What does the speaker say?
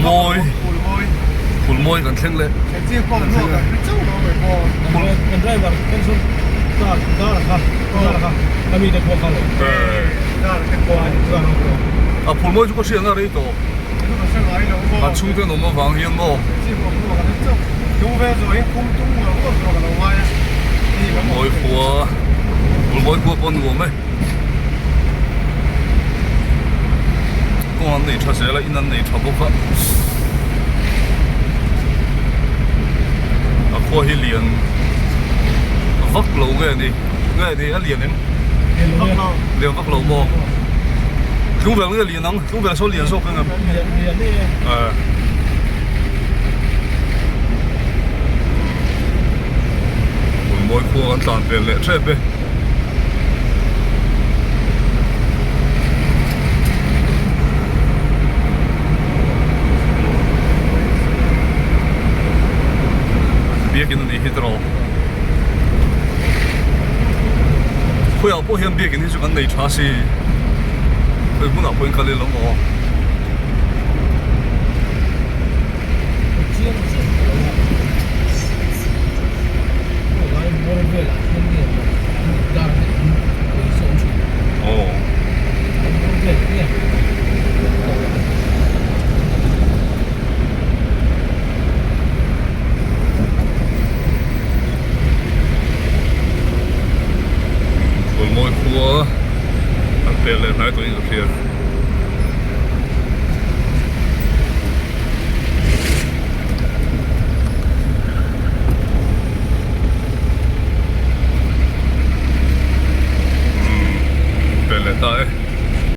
Phulmawi Phulmawi kan thleng leh A Phulmawi chu ka hriatna rei tawh a chhungte an awm avang hian maw Phulmawi khua Phulmawi khua pawh a nuam e. Kawng an nei tha zel a in an nei tha bawk a a khua hi lian vak lo nge ni nge ni a lian em lian vak lo maw tlungvel nge lian ang tlungvel saw lian zawk ang em eh Hmunmawi khua kan tlan vel leh tep e. Biakin a nih hi tiraw khawiah pawh hian biakin hi chu kan nei tha si khawi hmunah pawhin kal ila maw.